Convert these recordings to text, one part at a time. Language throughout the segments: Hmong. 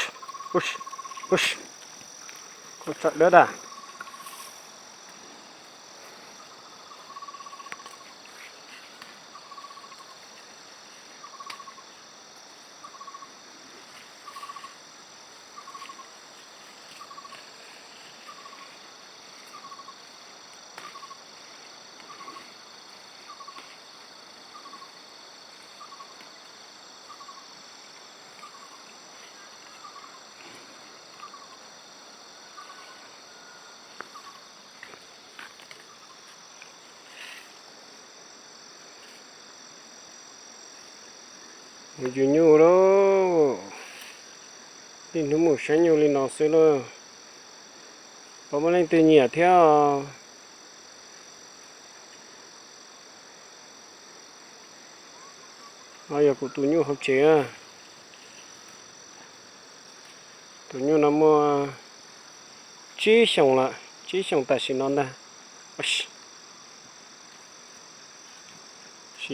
Ub, ub, ub, koj tsam dawb dag. Mus yug nyuj lauj. Niaj hnub mus saib nyuj li no xwb lauj. Puas muaj leej twg nyiam thiab? No yog kuv tus nyuj hauv tsev na. Tus nyuj no muaj tsib xyoos lawm, tsib xyoos tam sim no ntag. Tab sis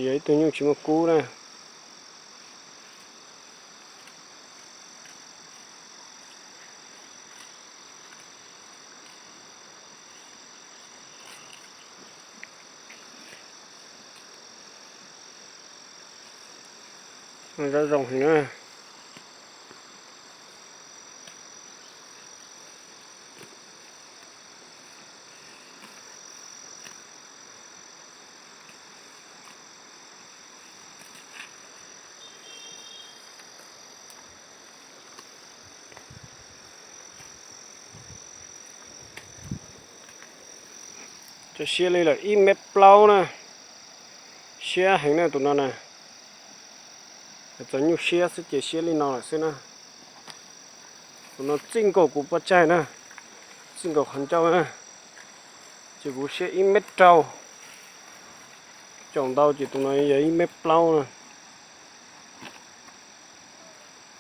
yog ib tug nyuj tsis muaj kub na. Zoo zoo heev na. Cov siab li lawm ib mev plaub na. Siab heev na tus no na. Txog nyuj siab xwb ces siab li no lawm xwb na. Tus no txij nkaus kuv pov tseg na, txij nkaus qhov ncauj na, ces kuv siab ib mev rau. Caum ntau ces tus no yog ib mev plaub na.